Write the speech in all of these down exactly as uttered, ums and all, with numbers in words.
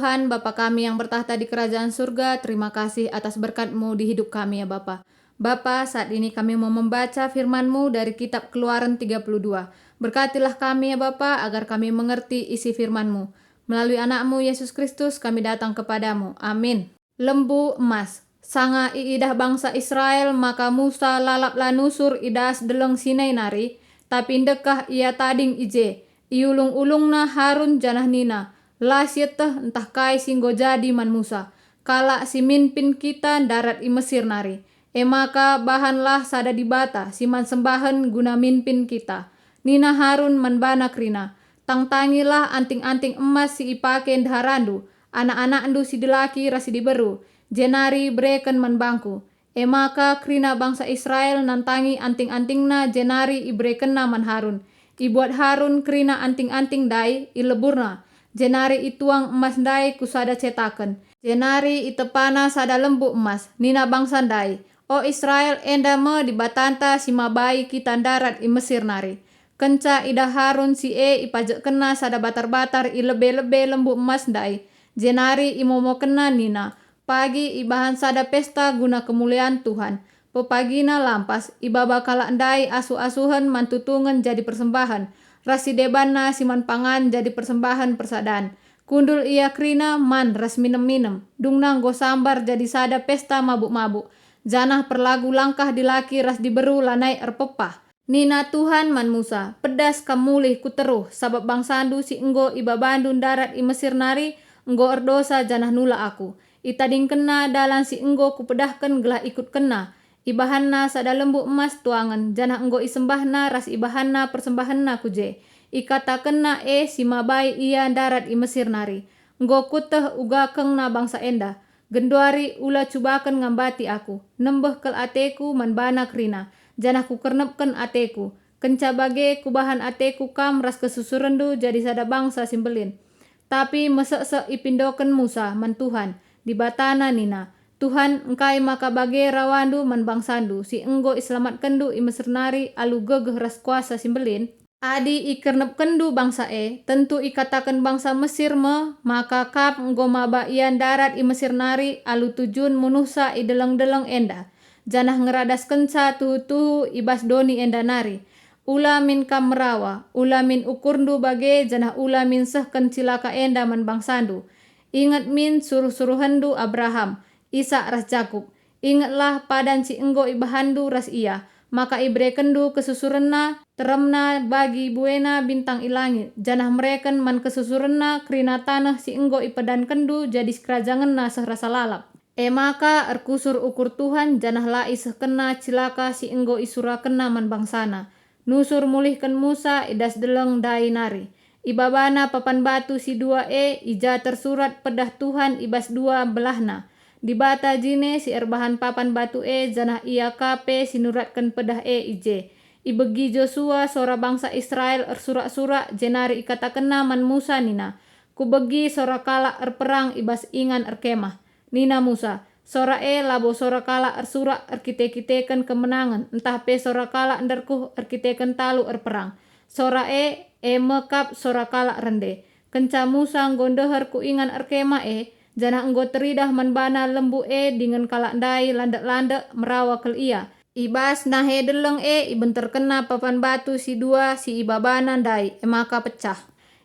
Tuhan, Bapa kami yang bertakhta di kerajaan surga, terima kasih atas berkat-Mu di hidup kami, ya Bapa. Bapa, saat ini kami mau membaca firman-Mu dari kitab Keluaran tiga puluh dua. Berkatilah kami, ya Bapa, agar kami mengerti isi firman-Mu. Melalui Anak-Mu, Yesus Kristus, kami datang kepada-Mu. Amin. Lembu emas. Sanga iidah bangsa Israel maka Musa lalap la nusur i das Deleng Sinai nari, tapi ndekah ia tading i je. Iulung-ulungna Harun janah nina, "La sieteh ntah kai si enggo jadi man Musa, kalak si minpin kita ndarat i Mesir nari. E maka bahanlah sada dibata si man sembahen guna minpin kita." Nina Harun man bana kerina, "Tangtangilah anting-anting emas si ipake ndeharandu, anak-anakndu si dilaki ras si diberu, jenari bereken man bangku." E maka kerina bangsa Israel nantangi anting-antingna jenari iberekenna man Harun. Ibuat Harun kerina anting-anting ndai, ileburna, jenari ituang emas ndai ku sada cetaken. Jenari itepana sada lembu emas, nina bangsa ndai, "O Israel, enda me Dibatanta si mabai kita ndarat i Mesir nari." Kenca idah Harun si e, ipajekkenna sada batar-batar i lebe-lebe lembu emas ndai, jenari imomokenna nina, "Pagi ibahan sada pesta guna kemulian Tuhan." Pepagina lampas, ibaba kalak ndai asuh-asuhen man tutungen jadi persembahen, ras si debanna si man pangan jadi persembahen persadan. Kundul ia kerina man ras minem-minem, dungna enggo sambar jadi sada pesta mabuk-mabuk, janah perlagu langkah dilaki ras diberu lanai erpepah. Nina Tuhan man Musa, "Pedas kam mulih ku teruh, sabap bangsandu si enggo ibabandu ndarat i Mesir nari enggo erdosa janah nulak Aku. Itadingkenna dalan si enggo Kupedahken gelah ikutkenna. Ibahanna sada lembu emas tuangen, janah enggo isembahna ras ibahanna persembahenna ku je. Ikatakenna e si mabai ia ndarat i Mesir nari, 'Enggo Kueteh uga kengna bangsa enda. Genduari ula cubaken ngambati Aku, nembeh kal ateKu man bana kerina, janah Kukernepken ateKu. Kenca bage Kubahan ateKu kam ras kesusurenndu jadi sada bangsa si mbelin.'" Tapi meseksek ipindoken Musa man Tuhan, Dibatana nina, "Tuhan, engkai maka bage rawandu man bangsandu si enggo iselamatkenndu i Mesir nari alu gegeh ras kuasa si mbelin? Adi ikernepkenndu bangsa e, tentu ikataken bangsa Mesir me maka kap enggo maba ia ndarat i Mesir nari alu tujun munuhsa i deleng-deleng enda, janah ngeradaskenca tuhu-tuhu i bas doni enda nari. Ula min kam merawa, ula min ukurndu bage janah ula min sehken cilaka enda man bangsandu. Inget min suruh-suruhenndu Abraham, Isak ras Jakup. Ingetlah padan si enggo ibahanndu ras ia, maka iberekenndu kesusurenna, teremna bagi buena bintang i langit, janah mereken man kesusurenna kerina taneh si enggo ipedankenndu jadi sikerajangenna seh rasa lalap." E maka erkusur ukur Tuhan, janah la isehkenna cilaka si enggo isurakenna man bangsaNa. Nusur mulihken Musa i das deleng ndai nari. Ibabana papan batu si dua e, i ja tersurat pedah Tuhan i bas dua belahna. Dibata jine si erbahan papan batu e, janah ia ka pe si nuratken pedah e i je. Ibegi Josua sora bangsa Israel ersurak-surak, jenari ikatakenna man Musa nina, "Kubegi sora kalak erperang i bas ingan erkemah." Nina Musa, "Sora e labo sora kalak ersurak erkite-kiteken kemenangen, ntah pe sora kalak nderkuh erkiteken talu erperang. Sora e, e me kap sora kalak rende." Kenca Musa enggo ndeher ku ingan erkemah e, janah enggo teridah man bana lembu e dingen kalak ndai landek-landek merawa kal ia. I bas nahe deleng e ibenterkenna papan batu si dua si ibabana ndai, e maka pecah.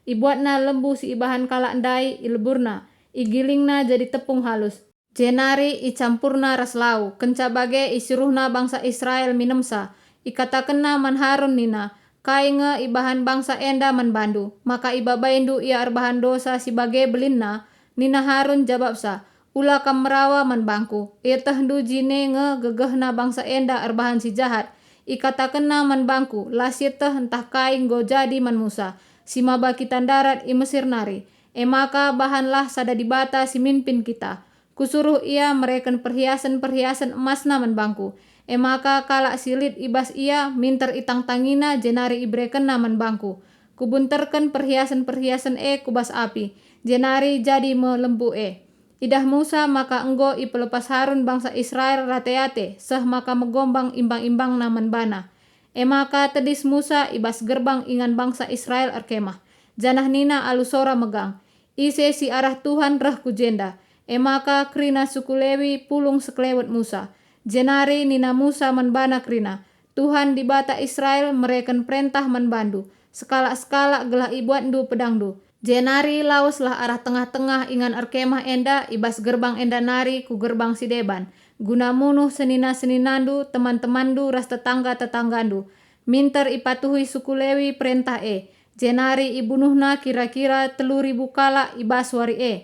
Ibuatna lembu si ibahan kalak ndai, ileburna, igilingna jadi tepung halus. Jenari icampurna ras lau, kenca bage isuruhna bangsa Israel minemsa. Ikatakenna man Harun nina, "Kai nge ibahan bangsa enda man bandu, maka ibabaindu ia erbahan dosa si bage belinna?" Nina Harun jabapsa, "Ula kam merawa man bangku. Ietehndu jine nge gegehna bangsa enda erbahan si jahat. Ikatakenna man bangku, 'La sieteh ntah kai enggo jadi man Musa, si maba kita ndarat i Mesir nari.' E maka bahanlah sada dibata si mimpin kita. Kusuruh ia mereken perhiasen-perhiasen emasna man bangku. E maka kalak si lit i bas ia minter itangtangina jenari iberekenna man bangku. Kubunterken perhiasen-perhiasen e ku bas api, jenari jadi me lembu e." Idah Musa maka enggo ipelepas Harun bangsa Israel rate-ate, seh maka megombang imbang-imbangna man bana. E maka tedis Musa i bas gerbang ingan bangsa Israel erkemah, janah nina alu sora megang, Ise si arah Tuhan reh ku jenda?" E maka kerina suku Lewi pulung sekelewet Musa. Jenari nina Musa man bana kerina, "Tuhan Dibata Israel mereken perentah man bandu, sekalak-sekalak gelah ibuatndu pedangndu. Jenari laweslah arah tengah-tengah ingan erkemah enda i bas gerbang enda nari ku gerbang si deban, guna munuh senina-seninandu, teman-temanndu ras tetangga-tetanggandu." Minter ipatuhi suku Lewi perentah e, jenari ibunuhna kira-kira telu ribu kalak i bas wari e.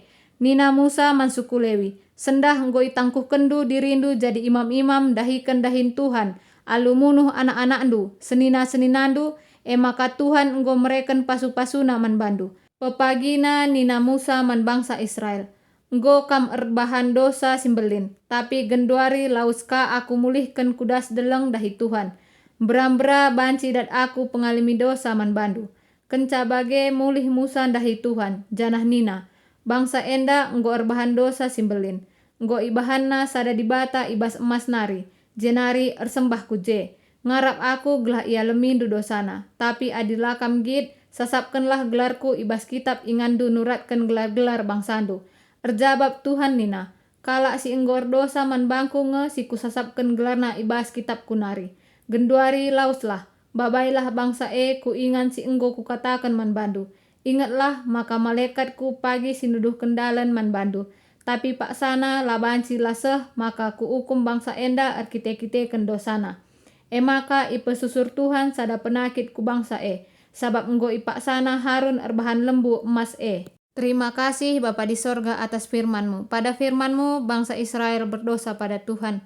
Nina Musa man suku Lewi, "Sendah enggo itangkuhkenndu dirindu jadi imam-imam ndahiken dahin Tuhan, alu munuh anak-anakndu, senina-seninandu, e maka Tuhan enggo mereken pasu-pasuna man bandu." Pepagina nina Musa man bangsa Israel, "Enggo kam erbahan dosa si mbelin, tapi genduari lawes ka aku mulihken ku das deleng ndahi Tuhan. Mbera-mbera banci dat aku pengalemi dosa man bandu." Kenca bage mulih Musa ndahi Tuhan, janah nina, "Bangsa enda enggo erbahan dosa si mbelin. Enggo ibahanna sada dibata i bas emas nari, jenari ersembah ku je. Ngarap aku gelah ialemindu dosana, tapi adi la kam nggit, sasapkenlah gelarku i bas kitap inganndu nuratken gelar-gelar bangsandu." Erjabap Tuhan nina, "Kalak si enggo erdosa man bangku nge si kusasapken gelarna i bas kitapku nari. Genduari laweslah, babailah bangsa e ku ingan si enggo kukataken man bandu. Ingetlah maka malekatku pagi si nuduhken dalan man bandu, tapi paksana la banci la seh maka kuukum bangsa enda erkite-kiteken dosana." E maka ipesusur Tuhan sada penakit ku bangsa e, sabap enggo ipaksana Harun erbahan lembu emas e. Terima kasih, Bapa di sorga, atas firman-Mu. Pada firman-Mu, bangsa Israel berdosa pada Tuhan.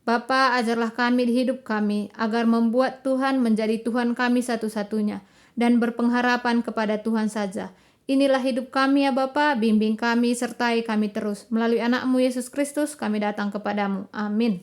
Bapa, ajarlah kami di hidup kami, agar membuat Tuhan menjadi Tuhan kami satu-satunya, dan berpengharapan kepada Tuhan saja. Inilah hidup kami, ya Bapa, bimbing kami, sertai kami terus. Melalui Anak-Mu, Yesus Kristus, kami datang kepada-Mu. Amin.